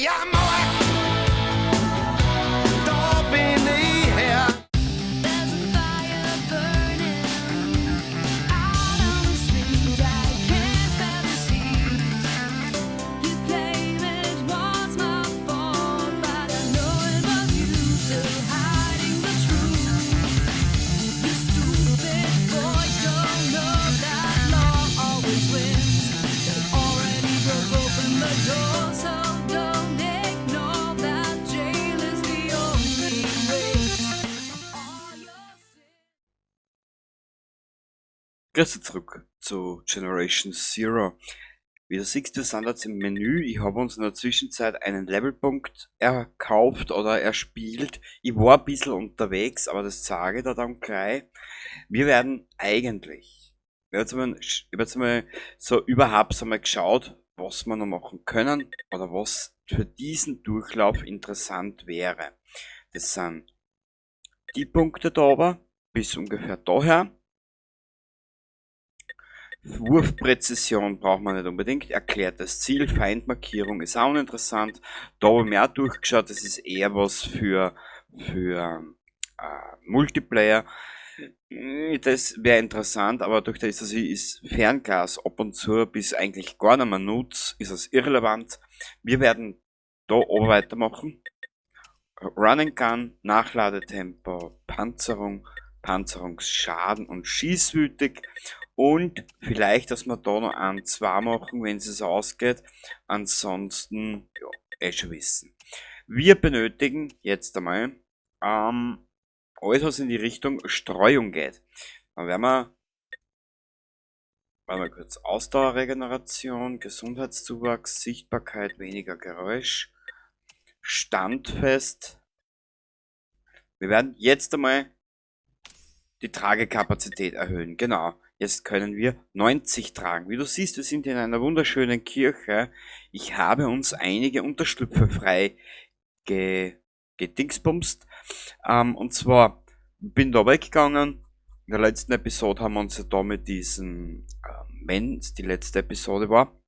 Steiermark, da bin ich her. There's a fire burning out on the street. I can't bear this heat. You claim it was my fault, but I know it was you still hiding the truth. You stupid boy, don't know that law always wins. They already broke open the door, so don't ignore that jail is the only race. All your sins. Grüße zurück zu Generation Zero. Wie du siehst, wir sind jetzt im Menü. Ich habe uns in der Zwischenzeit einen Levelpunkt erkauft oder erspielt. Ich war ein bisschen unterwegs, aber das zeige ich dir dann gleich. Wir werden eigentlich, ich hab jetzt mal, ich hab jetzt mal so überhaupt einmal geschaut, was wir noch machen können oder was für diesen Durchlauf interessant wäre. Das sind die Punkte da oben bis ungefähr daher. Wurfpräzision braucht man nicht unbedingt. Erklärtes Ziel, Feindmarkierung ist auch uninteressant. Da habe ich mir auch durchgeschaut, das ist eher was für Multiplayer. Das wäre interessant, aber durch das, dass ich das Fernglas ab und zu bis eigentlich gar nicht mehr nutze, ist es irrelevant. Wir werden da oben weitermachen. Run and Gun, Nachladetempo, Panzerung, Panzerungsschaden und schießwütig. Und vielleicht, dass wir da noch ein, zwei machen, wenn es ausgeht. Ansonsten, ja, eh schon wissen. Wir benötigen jetzt einmal alles, was in die Richtung Streuung geht. Dann werden wir, warte mal kurz, Ausdauerregeneration, Gesundheitszuwachs, Sichtbarkeit, weniger Geräusch, standfest. Wir werden jetzt einmal die Tragekapazität erhöhen, genau. Jetzt können wir 90 tragen. Wie du siehst, wir sind in einer wunderschönen Kirche. Ich habe uns einige Unterschlüpfe frei gedingsbumst. Und zwar bin da weggegangen. In der letzten Episode haben wir uns ja da mit diesem, wenn es die letzte Episode war,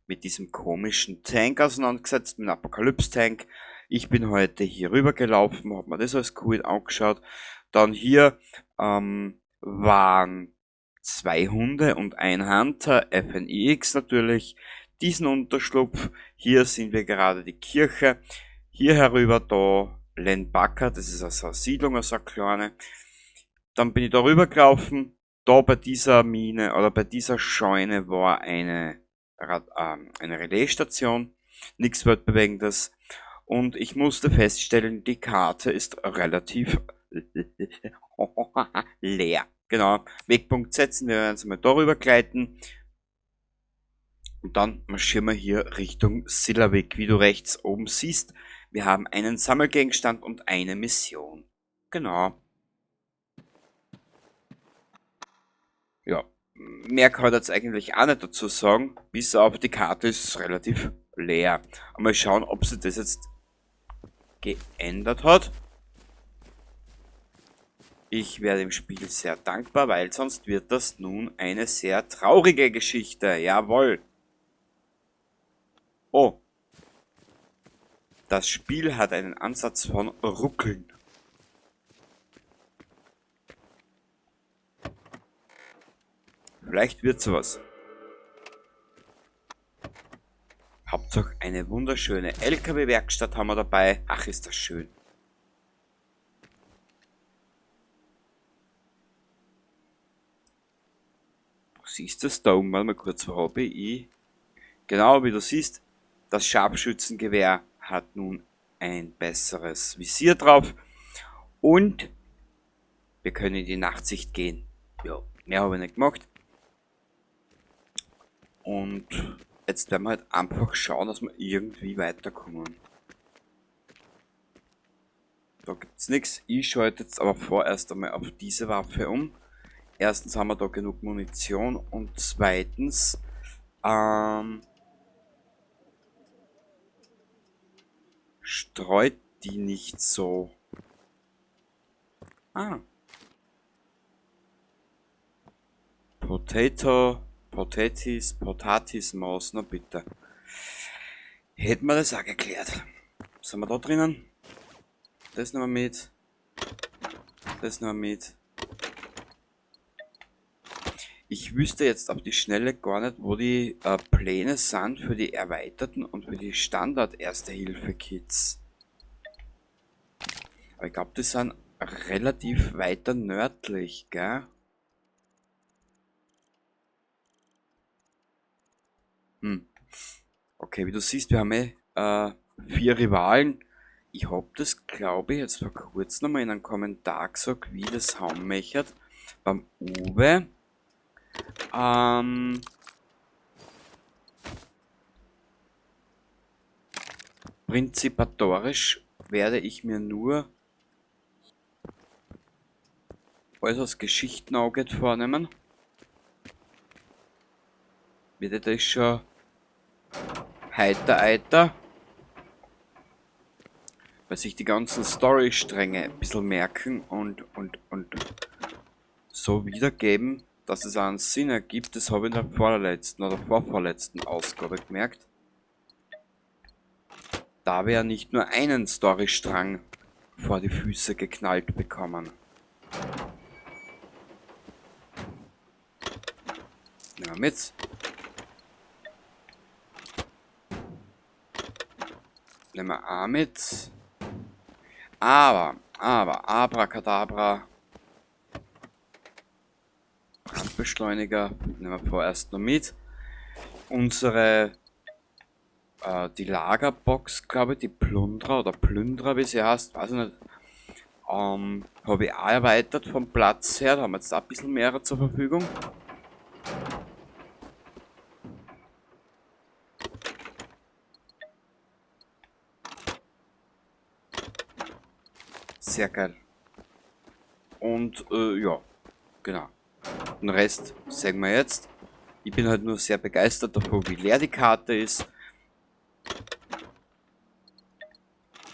mit diesem komischen Tank auseinandergesetzt, mit dem Apokalypse-Tank. Ich bin heute hier rüber gelaufen, hab mir das alles cool angeschaut. Dann hier waren 2 Hunde und ein Hunter, FNIX natürlich, diesen Unterschlupf. Hier sind wir gerade die Kirche. Hier herüber da Lenbaka, das ist also eine Siedlung, also eine kleine. Dann bin ich da rüber gelaufen. Da bei dieser Mine oder bei dieser Scheune war eine Relaisstation, nichts Weltbewegendes. Und ich musste feststellen, die Karte ist relativ leer. Genau, Wegpunkt setzen, wir werden jetzt mal darüber gleiten. Und dann marschieren wir hier Richtung Sillavik, wie du rechts oben siehst. Wir haben einen Sammelgegenstand und eine Mission. Genau. Ja, mehr kann ich jetzt eigentlich auch nicht dazu sagen, bis auf die Karte ist relativ leer. Mal schauen, ob sich das jetzt geändert hat. Ich wäre dem Spiel sehr dankbar, weil sonst wird das nun eine sehr traurige Geschichte. Jawohl. Oh. Das Spiel hat einen Ansatz von Ruckeln. Vielleicht wird sowas. Hauptsache eine wunderschöne L K W-Werkstatt haben wir dabei. Ach, ist das schön. Was ist das da oben? Warte mal kurz, wo habe ich? Genau, wie du siehst, das Scharfschützengewehr hat nun ein besseres Visier drauf. Und wir können in die Nachtsicht gehen. Ja, mehr habe ich nicht gemacht. Und jetzt werden wir halt einfach schauen, dass wir irgendwie weiterkommen. Da gibt's nix. Ich schalte jetzt aber vorerst einmal auf diese Waffe um. Erstens haben wir da genug Munition und zweitens streut die nicht so. Ah. Potato, Potatis, Potatis, Maus, na bitte. Hätten wir das auch geklärt. Was haben wir da drinnen? Das nehmen wir mit. Das nehmen wir mit. Ich wüsste jetzt auf die Schnelle gar nicht, wo die Pläne sind für die erweiterten und für die Standard-Erste-Hilfe-Kits. Aber ich glaub, die sind relativ weiter nördlich, gell? Okay, wie du siehst, wir haben 4 Rivalen. Ich hab das, glaub ich, jetzt vor kurzem nochmal in einem Kommentar gesagt, wie das haben möchtet. Beim Uwe. Prinzipatorisch werde ich mir nur alles was Geschichten angeht vornehmen. Wird das schon heiter, heiter? Weil sich die ganzen Storystränge ein bisschen merken und so wiedergeben, dass es auch einen Sinn ergibt. Das habe ich in der vorletzten oder vorvorletzten Ausgabe gemerkt. Da wir ja nicht nur einen Storystrang vor die Füße geknallt bekommen. Nehmen wir mit. Nehmen wir auch mit. Aber, Abracadabra. Brandbeschleuniger nehmen wir vorerst noch mit. Die Lagerbox, glaube ich, die Plundra oder Plündra, wie sie heißt, weiß ich nicht. Habe ich auch erweitert vom Platz her, da haben wir jetzt auch ein bisschen mehr zur Verfügung. Sehr geil. Den Rest sehen wir jetzt. Ich bin halt nur sehr begeistert davon, wie leer die Karte ist.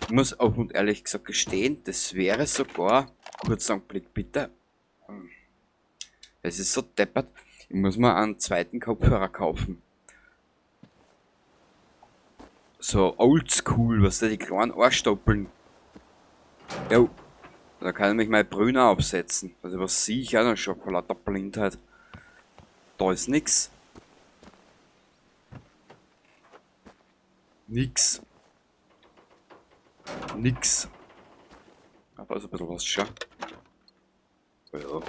Ich muss auch und ehrlich gesagt gestehen, das wäre sogar, kurzer Augenblick bitte, es ist so deppert, ich muss mir einen zweiten Kopfhörer kaufen. So oldschool, was da die kleinen Ohrstoppeln. Jo, da kann ich mich meine Brüne aufsetzen. Also was sehe ich auch noch schon vor lauter Blindheit. Da ist nix. Nix. Nix. Ah, da ist ein bisschen was schon. Ja.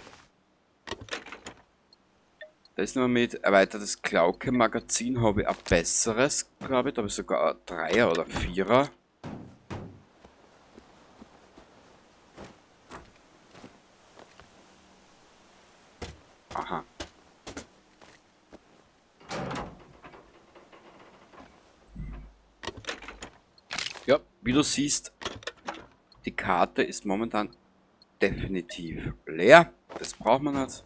Da ist noch mit erweitertes Klauke-Magazin, habe ich ein besseres, glaube ich. Da habe ich sogar ein 3er oder 4er. Aha. Ja, wie du siehst, die Karte ist momentan definitiv leer. Das braucht man nicht.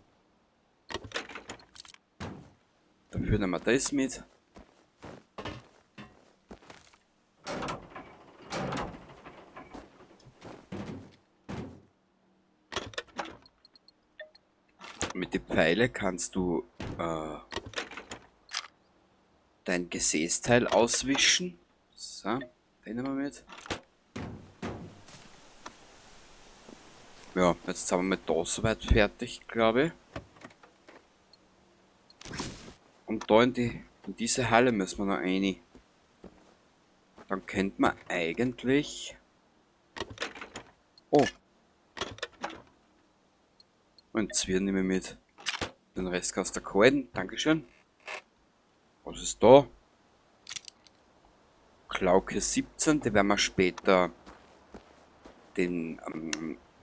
Dafür nehmen wir das mit. Mit den Pfeile kannst du dein Gesäßteil auswischen. So, den nehmen wir mit. Ja, jetzt sind wir mit da soweit fertig, glaube ich. Und da in diese Halle müssen wir noch rein. Dann könnte man eigentlich... Oh. Und Zwirn nehme ich mit. Den Rest kannst du halten. Dankeschön. Was ist da? Klauke 17, die werden wir später den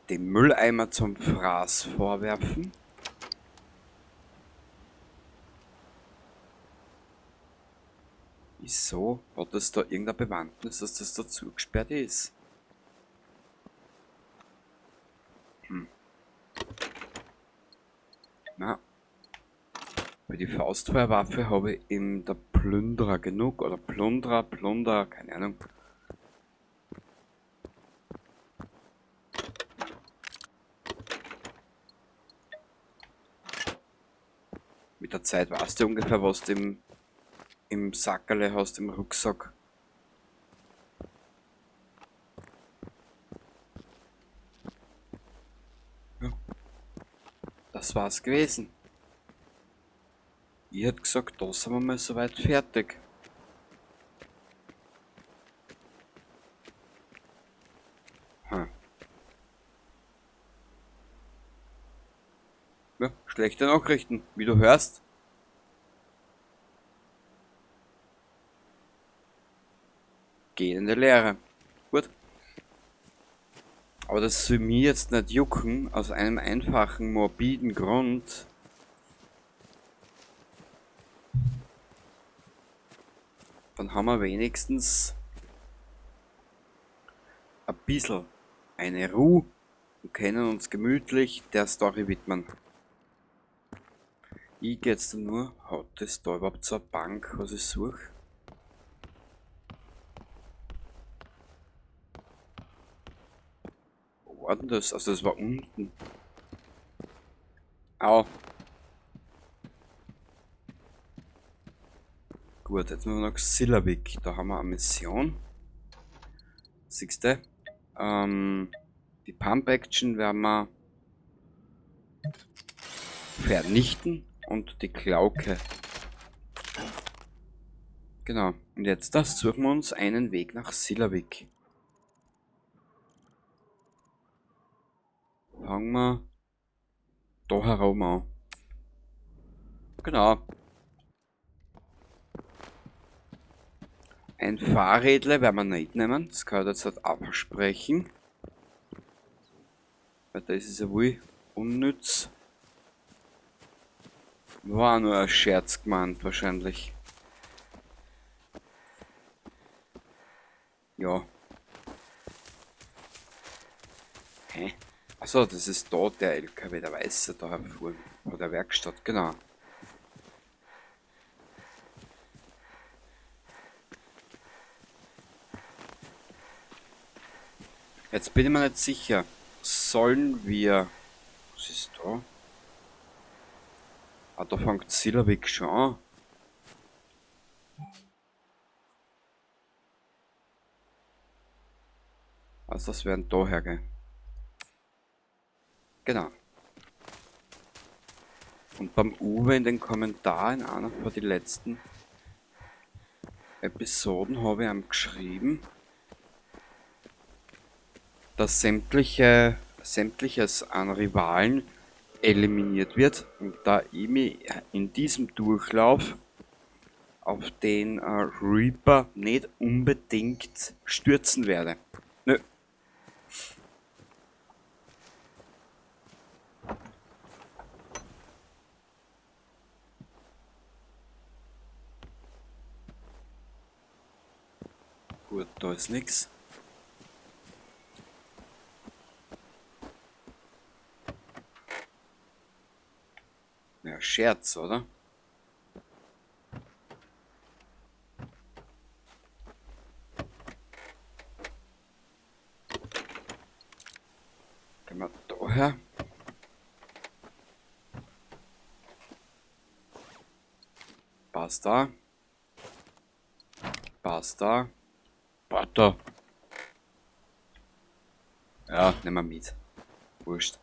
Mülleimer zum Fraß vorwerfen. Wieso? Hat das da irgendeine Bewandtnis, dass das da zugesperrt ist? Na. Für die Faustfeuerwaffe habe ich in der Plünderer genug. Oder Plunderer, Plunder, keine Ahnung. Mit der Zeit weißt du ungefähr, was du im Sackerle hast, im Rucksack. Das war's gewesen. Ich hätte gesagt, da sind wir mal soweit fertig. Ja, schlechte Nachrichten, wie du hörst. Geht in die Leere. Gut. Aber das soll mir jetzt nicht jucken, aus einem einfachen, morbiden Grund. Dann haben wir wenigstens ein bisschen eine Ruhe und können uns gemütlich der Story widmen. Ich geh jetzt nur, hat das da überhaupt so eine Bank, was ich suche? Wo war denn das? Also das war unten. Au. Gut, jetzt müssen wir nach Sillerwick. Da haben wir eine Mission. Siehst du? Die Pump-Action werden wir vernichten. Und die Klauke. Genau. Und jetzt das suchen wir uns einen Weg nach Sillerwick. Fangen wir da herum an. Genau. Ein Fahrrädle werden wir nicht nehmen. Das kann ich jetzt halt auch versprechen. Weil das ist ja wohl unnütz. War nur ein Scherz gemeint, wahrscheinlich. Ja. Hä? Achso, das ist da der LKW, der weiße da herfuhren. Vor der Werkstatt, genau. Jetzt bin ich mir nicht sicher. Sollen wir... Was ist da? Ah, da fängt Sillerwick schon an. Also das wären da hergehen. Genau. Und beim Uwe in den Kommentaren in einer von den letzten Episoden habe ich ihm geschrieben, dass sämtliches an Rivalen eliminiert wird und da ich mich in diesem Durchlauf auf den Reaper nicht unbedingt stürzen werde. Nö. Gut, da ist nix. Ja, Scherz, oder? Gehen wir da her. Passt da. Passt da. Warte. Ja, nehmen wir mit. Wurscht.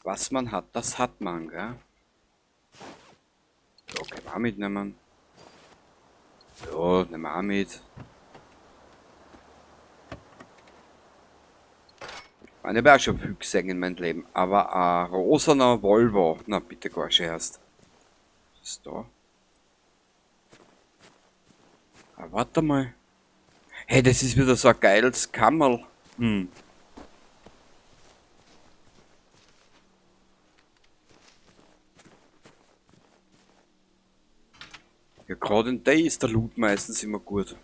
Was man hat, das hat man, gell? So, können wir auch mitnehmen. Ja, nehmen wir auch mit. Ich meine, ich hab auch schon viel gesehen in meinem Leben, aber ein rosaner Volvo, na bitte gar schon erst. Was ist da? Ah, warte mal. Hey, das ist wieder so ein geiles Kammerl. Ja, gerade in der ist der Loot meistens immer gut.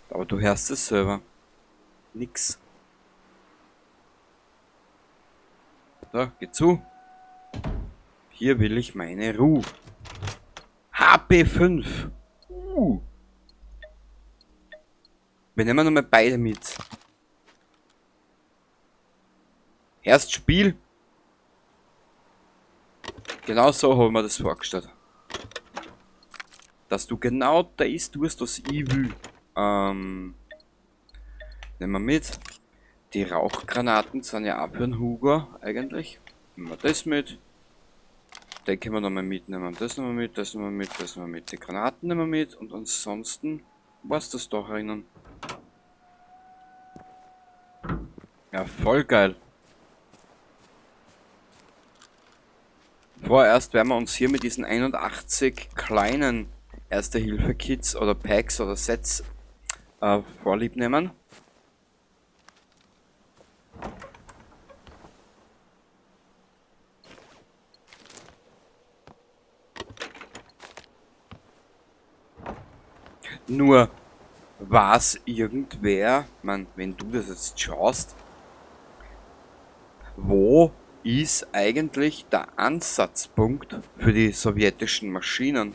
Aber du hörst es selber. Nix. Da, geh zu. Hier will ich meine Ruhe. HP5. Wir nehmen nochmal beide mit. Erst Spiel. Genau so haben wir das vorgestellt. Dass du genau das tust, was ich will. Nehmen wir mit. Die Rauchgranaten sind ja auch für den Hugo eigentlich. Nehmen wir das mit. Den können wir nochmal mitnehmen. Das nehmen wir mit, das nehmen wir mit, das nehmen wir mit. Die Granaten nehmen wir mit und ansonsten war's das doch erinnern. Ja, voll geil. Vorerst werden wir uns hier mit diesen 81 kleinen Erste-Hilfe-Kits oder Packs oder Sets vorlieb nehmen. Nur was irgendwer, man, wenn du das jetzt schaust, wo ist eigentlich der Ansatzpunkt für die sowjetischen Maschinen?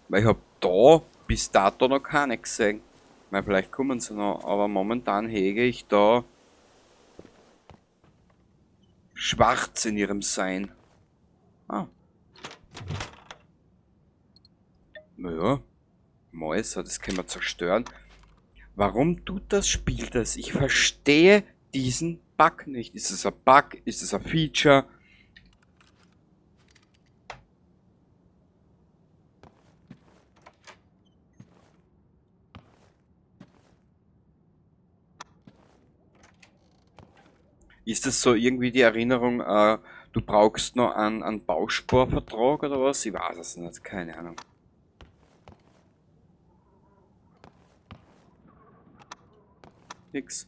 Weil ich hab da bis dato noch keine gesehen. Weil vielleicht kommen sie noch, aber momentan hege ich da schwarz in ihrem Sein. Ah. Naja, Mäuser, das können wir zerstören. Warum tut das Spiel das? Ich verstehe diesen Bug nicht. Ist es ein Bug? Ist es ein Feature? Ist das so irgendwie die Erinnerung, du brauchst noch einen Bausparvertrag oder was? Ich weiß es nicht, keine Ahnung. Nix.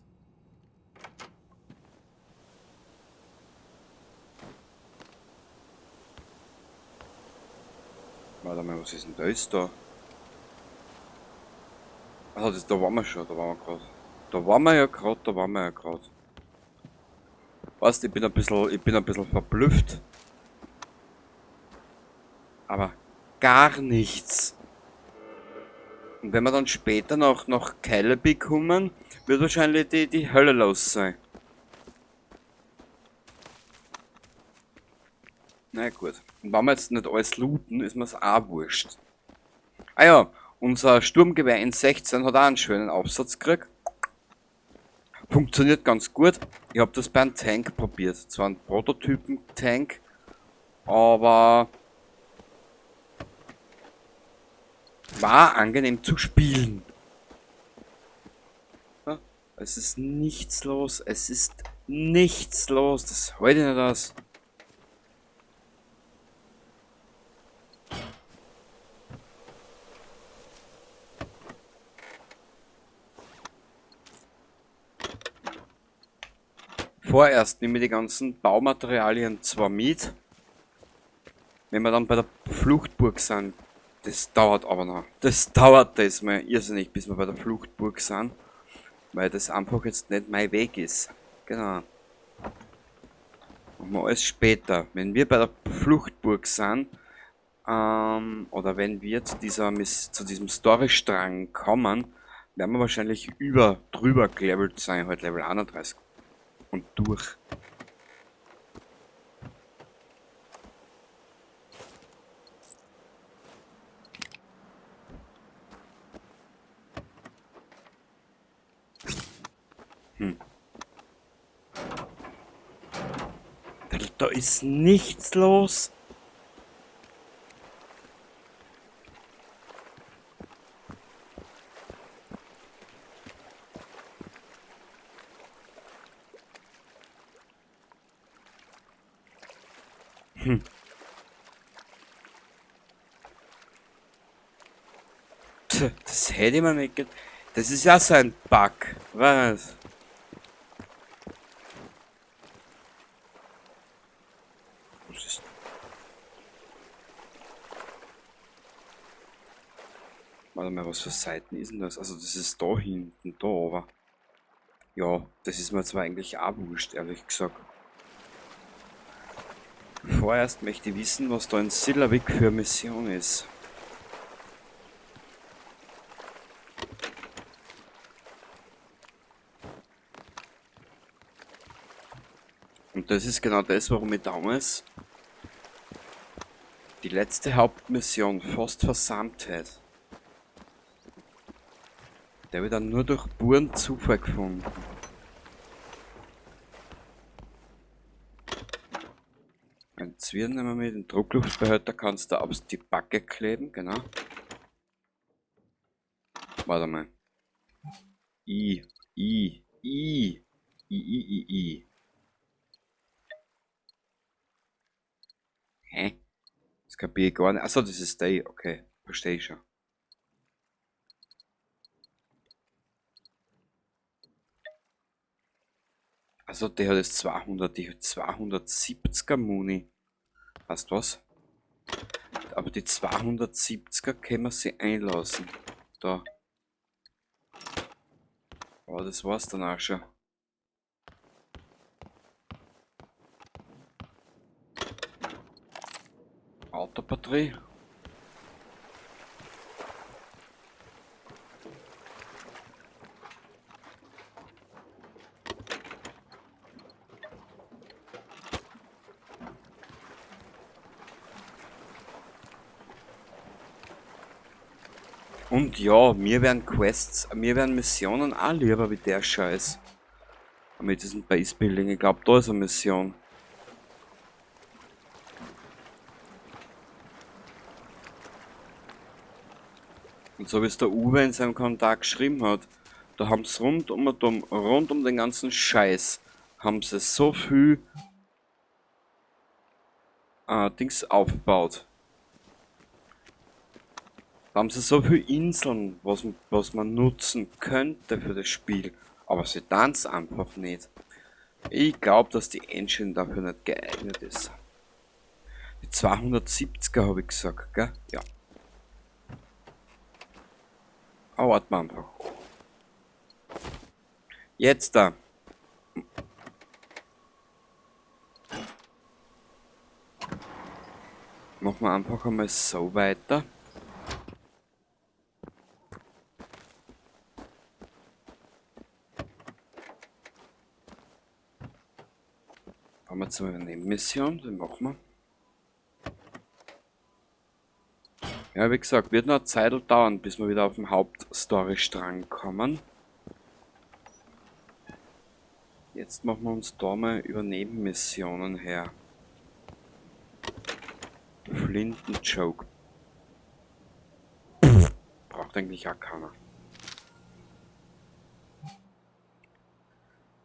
Warte mal, was ist denn das da? Achso, das, da waren wir schon, da waren wir grad. Da waren wir ja grad, da waren wir ja grad. Weißt, ich bin ein bisschen verblüfft. Aber gar nichts. Und wenn wir dann später noch Keile bekommen, wird wahrscheinlich die Hölle los sein. Na gut. Und wenn wir jetzt nicht alles looten, ist mir's auch wurscht. Ah ja, unser Sturmgewehr N16 hat auch einen schönen Aufsatz gekriegt. Funktioniert ganz gut. Ich hab das bei einem Tank probiert. Zwar ein Prototypen-Tank, aber war angenehm zu spielen. Ja, es ist nichts los. Es ist nichts los. Das halte ich nicht aus. Vorerst nehme ich die ganzen Baumaterialien zwar mit, wenn wir dann bei der Fluchtburg sind, das dauert aber noch. Das dauert das mal irrsinnig, bis wir bei der Fluchtburg sind, weil das einfach jetzt nicht mein Weg ist. Genau. Machen wir alles später. Wenn wir bei der Fluchtburg sind, oder wenn wir zu diesem Storystrang kommen, werden wir wahrscheinlich drüber gelevelt sein, halt Level 31. Und durch. Da ist nichts los. Tch, das hätte ich mir nicht gedacht. Das ist ja so ein Bug. Was? Was ist? Warte mal, was für Seiten ist denn das? Also das ist da hinten, da aber. Ja, das ist mir zwar eigentlich auch wurscht, ehrlich gesagt. Vorerst möchte ich wissen, was da in Sillerwick für eine Mission ist. Und das ist genau das, warum ich damals Die letzte Hauptmission fast versammelt hat. Der wird dann nur durch puren Zufall gefunden. Ein Zwirn nehmen wir mit, den Druckluftbehälter kannst du auf die Backe kleben, genau. Warte mal. I, I, I, I, I, I, I. Hä? Das kapier ich gar nicht. Achso, das ist Day, okay. Verstehe ich schon. Also der hat jetzt 200, die hat 270er Muni. Weißt du was? Aber die 270er können wir sie einlassen. Da. Aber das war's dann auch schon. Autobatterie. Und ja, mir wären Quests, mir wären Missionen auch lieber wie der Scheiß. Mit diesem Base-Building, ich glaub, da ist eine Mission. Und so wie es der Uwe in seinem Kommentar geschrieben hat, da haben sie rund um und um, rund um den ganzen Scheiß, haben sie so viel Dings aufgebaut. Da haben sie so viele Inseln, was man nutzen könnte für das Spiel. Aber sie tanzen einfach nicht. Ich glaub, dass die Engine dafür nicht geeignet ist. Die 270er hab ich gesagt, gell? Ja. Aber warten wir einfach. Jetzt da. Machen wir einfach einmal so weiter. Fahren wir zu einer Nebenmission, den machen wir. Ja, wie gesagt, wird noch eine Zeit dauern, bis wir wieder auf den Hauptstorystrang kommen. Jetzt machen wir uns da mal über Nebenmissionen her. Flintenjoke. Braucht eigentlich auch keiner.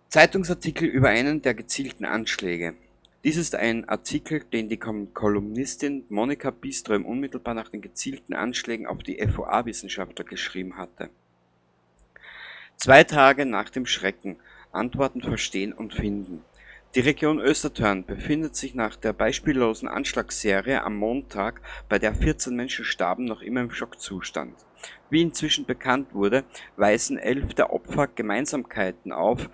Zeitungsartikel über einen der gezielten Anschläge. Dies ist ein Artikel, den die Kolumnistin Monika Biström unmittelbar nach den gezielten Anschlägen auf die F O A-Wissenschaftler geschrieben hatte. 2 Tage nach dem Schrecken. Antworten verstehen und finden. Die Region Östertörn befindet sich nach der beispiellosen Anschlagsserie am Montag, bei der 14 Menschen starben, noch immer im Schockzustand. Wie inzwischen bekannt wurde, weisen 11 der Opfer Gemeinsamkeiten auf,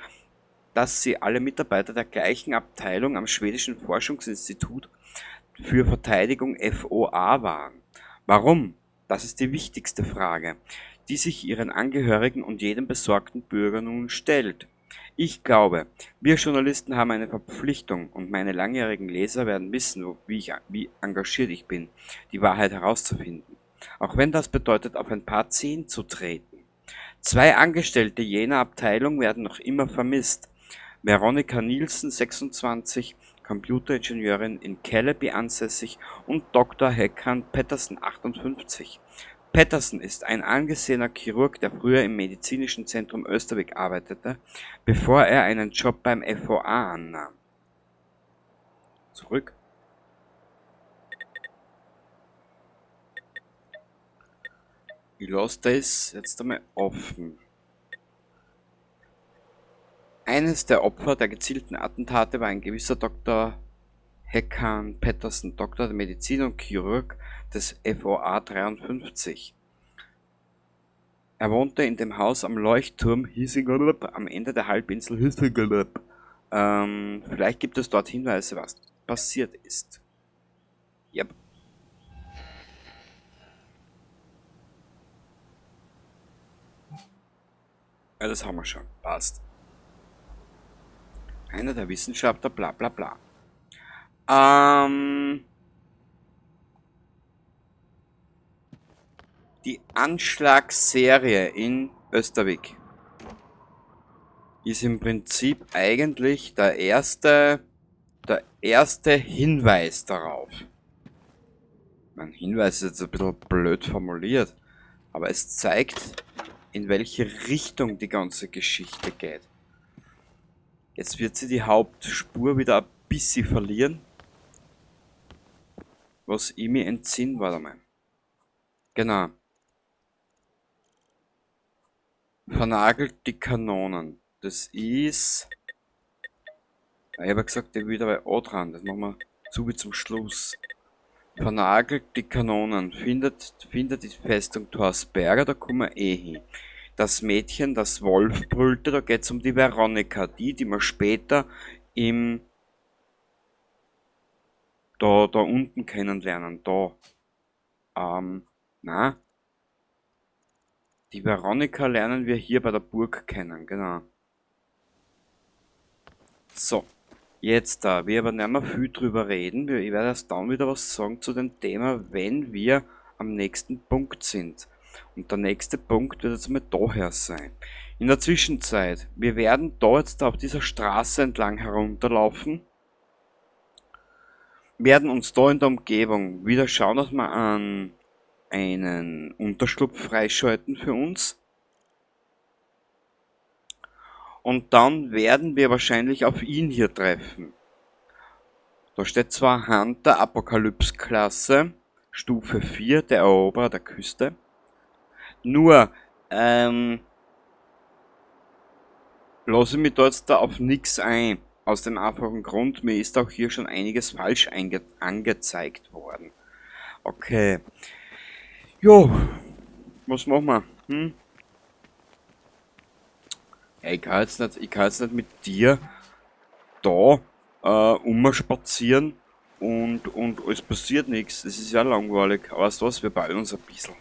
dass sie alle Mitarbeiter der gleichen Abteilung am schwedischen Forschungsinstitut für Verteidigung FOA waren. Warum? Das ist die wichtigste Frage, die sich ihren Angehörigen und jedem besorgten Bürger nun stellt. Ich glaube, wir Journalisten haben eine Verpflichtung und meine langjährigen Leser werden wissen, wie engagiert ich bin, die Wahrheit herauszufinden. Auch wenn das bedeutet, auf ein paar Zehen zu treten. 2 Angestellte jener Abteilung werden noch immer vermisst. Veronika Nielsen, 26, Computeringenieurin in Källeby ansässig, und Doktor Håkan Pettersson, 58. Pettersson ist ein angesehener Chirurg, der früher im medizinischen Zentrum Östervik arbeitete, bevor er einen Job beim FOA annahm. Zurück. Ich lasse das jetzt einmal offen. Eines der Opfer der gezielten Attentate war ein gewisser Doktor Håkan Pettersson, Doktor der Medizin und Chirurg des FOA 53. Er wohnte in dem Haus am Leuchtturm Hisingen am Ende der Halbinsel Hisingen. Vielleicht gibt es dort Hinweise, was passiert ist. Yep. Ja, das haben wir schon. Passt. Einer der Wissenschaftler, bla bla bla. Die Anschlagsserie in Östervik ist im Prinzip eigentlich der erste Hinweis darauf. Mein Hinweis ist jetzt ein bisschen blöd formuliert, aber es zeigt, in welche Richtung die ganze Geschichte geht. Jetzt wird sie die Hauptspur wieder ein bisschen verlieren. Was ich mir entsinne, warte mal. Genau. Vernagelt die Kanonen. Das ist... Ich habe gesagt, ich will dabei auch dran. Das machen wir zu wie zum Schluss. Vernagelt die Kanonen. Findet die Festung Torsberga, da kommen wir eh hin. Das Mädchen, das Wolf brüllte, da geht's um die Veronika, die wir später im da unten kennenlernen. Da. Na. Die Veronika lernen wir hier bei der Burg kennen, genau. So, jetzt da. Wir aber nicht mehr viel drüber reden. Ich werde erst dann wieder was sagen zu dem Thema, wenn wir am nächsten Punkt sind. Und der nächste Punkt wird jetzt mal daher sein. In der Zwischenzeit, wir werden da jetzt auf dieser Straße entlang herunterlaufen. Werden uns da in der Umgebung wieder schauen, dass wir einen Unterschlupf freischalten für uns. Und dann werden wir wahrscheinlich auf ihn hier treffen. Da steht zwar Hunter Apokalypse-Klasse, Stufe 4, der Eroberer der Küste. Nur, lasse ich mich da jetzt da auf nix ein. Aus dem einfachen Grund, mir ist auch hier schon einiges falsch angezeigt worden. Okay. Jo, was machen wir? Hm? Ja, ich kann jetzt nicht mit dir da umspazieren und es passiert nichts. Das ist ja langweilig. Aber weißt du was, wir beeilen uns ein bisschen.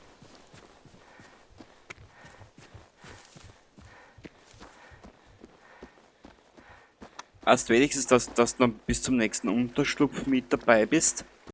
Weißt wenigstens, dass du noch bis zum nächsten Unterschlupf mit dabei bist.